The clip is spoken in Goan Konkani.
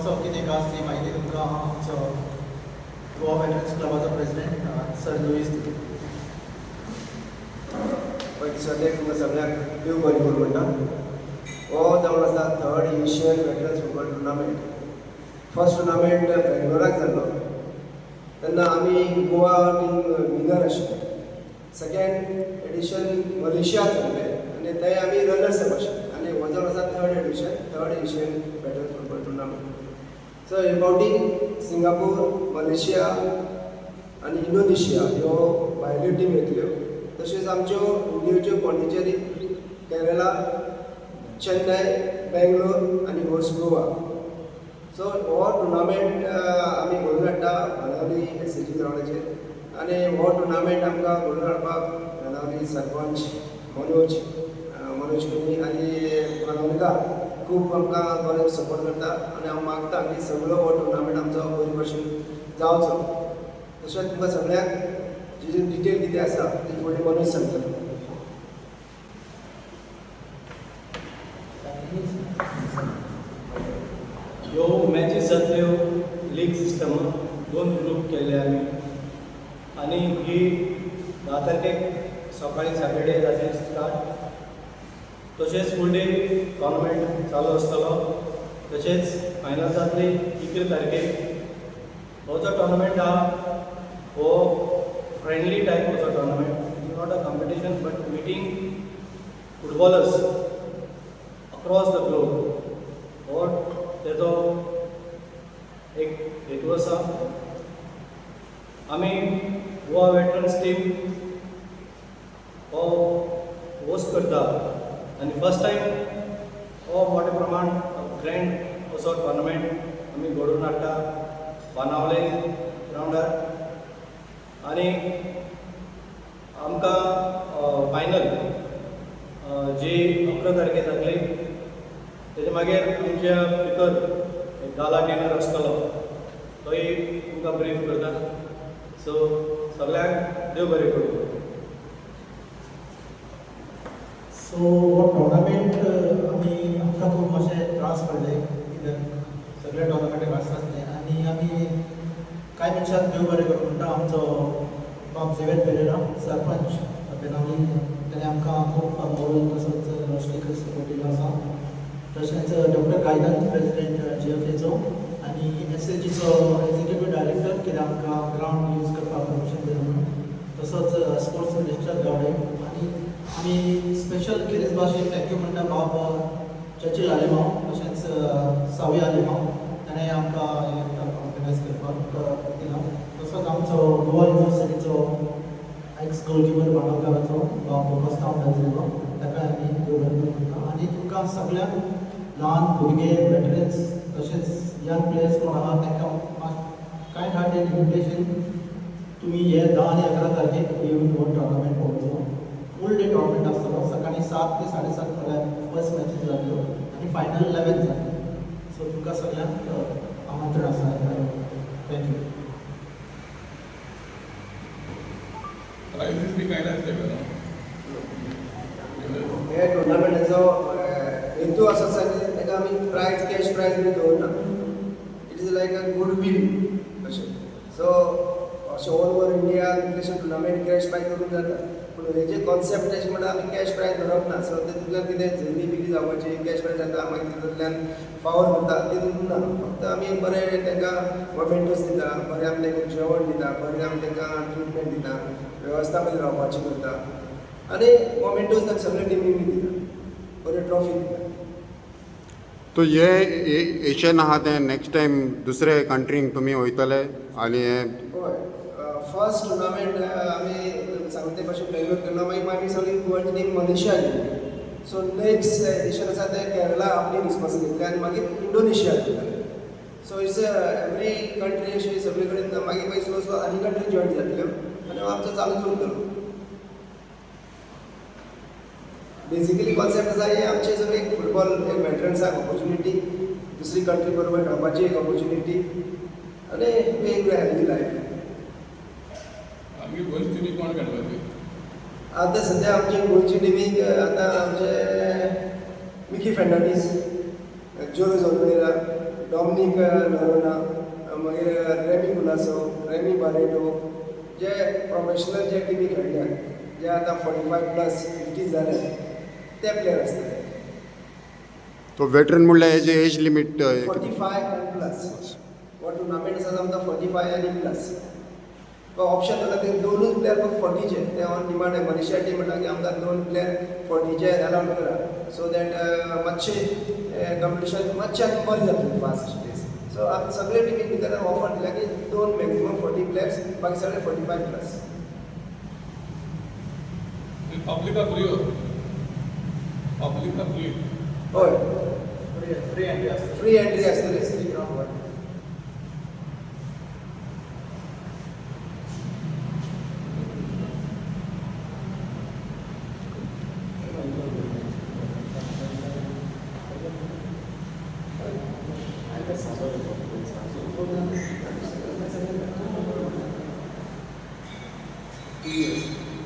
कसो कितें आसा ती म्हायती तुमकां आमचो गोवा वेटरन्स क्लबाचो प्रेसिडेंट सर लुईस दितलो. पयलीं सगळ्याक तुमकां सगळ्यांक देव बरें करूं म्हणटा. हो जावन आसा third Asian veterans football tournament. First tournament बेंगलोराक जाल्लो तेन्ना आमी गोवा टीम विनर आशिल्ले. सेकेंड एडिशन मलेशिया जाल्लें आनी थंय आमी रनर्स अप आशिल्ले आनी हो जावन आसा third edition, third Asian veterans football tournament. So हे फावटी सिंगापूर, मलेशिया आनी इंडोनेशिया ह्यो भायल्यो टीम येतल्यो. तशेंच आमच्यो इंडियेच्यो पॉंडिचेरी, केरला, चेन्नय, बेंगलोर आनी होस्ट गोवा. सो हो टुर्नामेंट आमी घडोवन हाडटा बाणावली एस एच जी ग्रावंडाचेर आनी हो टुर्नामेंट आमकां घडोवन हाडपाक बाणावली सरपंच मनोज मनोज कुनी आनी बाणावलीकार खूब आमकां बरो सपोर्ट करता आनी हांव मागता की सगळो हो टुर्नामेंट आमचो बरे भशेन जावचो. तशेंच तुमकां सगळ्यांक जी जी डिटेल कितें आसा ती फुडें मनोज सांगतलो. ह्यो मॅचीस जातल्यो लीग सिस्टम, दोन ग्रूप केल्ले आमी आनी ही 10 तारखेक सकाळी सॅटर्डे जातली स्टार्ट. तशेंच फूल डे टॉर्नामेंट चालू आसतलो. तशेंच फायनल जातली 11 तारखेक. हो जो टॉर्नामेंट आहा हो फ्रेंडली टायप असो tournament, not a competition but meeting footballers across the globe हो तेजो एक हेतू आसा. आमी गोवा वेटरन्स टीम हो होस्ट करता आनी फर्स्ट टायम हो मोठ्या प्रमाण ग्रँड असो टॉर्नामेंट आमी घडोवन हाडटा बाणावले ग्रावंडार आनी आमकां फायनल जी 11 तारखेर जातली. तेजे मागीर आमच्या भितर एक गाला डिनर आसतलो, तोय तुमकां ब्रीफ करता. सो सगळ्यांक देव बरें करूं. सो हो टोर्नामेंट आमी आमकां खूब मातशे त्रास पडले कित्याक सगळे टोर्नामेंटाक आसताच न्ही. आनी आमी कांय मनशाक देव बरें करूं म्हणटा. आमचो बाब झेवियर पेरेरा, सरपंच बेनावली, ताणें आमकां खूब मोरल तसोच लॉजिस्टिकल सपोर्ट दिलो आसा. तशेंच डॉक्टर गायदन, प्रेसिडेंट जी एफ एचो आनी एस एच जीचो एक्झिक्युटीव डायरेक्टर, कित्याक आमकां ग्रावंड यूज करपाक परमिशन दिलां म्हणून. तसोच स्पोर्ट्स मिनिस्टर गावडे आनी आमी स्पेशल गिरीश भाशेन thank you म्हणटा बाब चर्चिल आलेमाव तशेंच सावी आलेमाव, ताणें आमकां ऑर्गनायज करपाक दिलां. तसोच आमचो गोवा युनिवर्सिटीचो एक्स गोलकिपर बाणावकाराचो बाब कोस्तांव बेलझेलो, ताका आमी देव बरें करूं म्हणटा. आनी तुमकां सगळ्यांक, ल्हान भुरगे, वेटरन्स तशेंच यंग प्लेयर्स कोण आहा तांकां कायंड हार्टेड इन्विटेशन, तुमी हे 10 आनी 11 तारखेक येवन हो टॉर्नामेंट पळोवचो. फूल डे टॉर्नामेंट आसतलो. सकाळी 7 ते 7:30 म्हळ्यार फर्स्ट मॅचीस जातल्यो आनी फायनल 11 जातली. सो तुमकां सगळ्यांक आमंत्रण आसा. Thank you. प्रायझीस बी कांय नासले न्हू? हे टुर्नामेंटाचो हेतू असो आसा की ताका आमी प्रायज, कॅश प्रायज बी दवरना. It is like a good will अशें. सो अशें ऑल ओवर इंडिया कितलेशे टुर्नामेंट कॅश प्रायज करून जाता, पूण हेजे कॉन्सेप्ट अशें म्हणटा, आमी कॅश प्रायज धरप ना. सो तितूंतल्यान कितें झगडी बिगडी जावपाची, कॅश प्रायज जाता, मागीर तितूंतल्यान फावर करता, तितून ना. फक्त आमी बरें तांकां मोमेंटोस दिता, बरें आमी तांकां जेवण दिता, बरें आमी तांकां ट्रिटमेंट दिता, वेवस्था बरी रावपाची करता आनी मोमेंटोज तांकां सगळे टिमींक दिता, बरे ट्रॉफी दिता. तो हे एशियन आहा ते नेक्स्ट टायम दुसरे कंट्रींक तुमी वयतले आनी हे? हय, फर्स्ट टुर्नामेंट आमी सांगले ते भाशेन बेंगलोर केलो. मागीर आमी सगळी गोवाची टीम मलेशिया गेली. सो नेक्स्ट एडिशन आसा ते केरला आपली रिस्पॉन्स घेतली आनी मागीर इंडोनेशिया घेतले. सो it's every country अशी सगळे कडेन, मागीर मागीर स्लो स्लो आनी कंट्री जॉईन जातल्यो आनी आमचो चालूच उरतलो. बेसिकली कॉन्सेप्ट आसा हे आमचे सगळे एक फुटबॉल एक वेटरन्साक ऑपॉर्च्युनिटी, दुसरी कंट्री बरोबर खेळपाची एक ऑपॉर्च्युनिटी आनी एक हेल्दी लायफ. आमगे गोंयची टिमी कोण खेळपाची? आतां सद्या आमचे गोंयची टिमीक आतां आमचे मिकी फेर्नांडीस, जोरोज ओलिवेरा, डॉमनीक नरोना, मागीर रेमी कुलासो, रेमी बारेटो, जे प्रोफेशनल जे टिमी खेळ्ळ्यात, जे आतां 45 प्लस 50 जाले, ते प्लेयर आसतले. तो वेटरन म्हणल्यार हेजे एज लिमीट? 45 आनी प्लस. हो टुर्नामेंट आसा आमकां 45 आनी प्लस ऑप्शन जाता. ते दोनूच प्लेयर फक्त 40चे, ते ऑन डिमांड. मलेशिया टीम म्हणटा की आमकां दोन प्लेयर 40चे अलाउड करा, सो that मातशें कॉम्पिटिशन मातशें आतां बरें जातलें फास्ट पेस. सो आमी सगळे टिमीन भितर ऑफर दिल्या की दोन मॅक्झिमम 40 प्लेयर्स, बाकी सगळे 45 प्लस. पब्लिका फ्री हो, पब्लिका फ्री? हय. फ्री फ्री एंट्री आसता. फ्री एंट्री आसतली. ग्राउंड. Yes.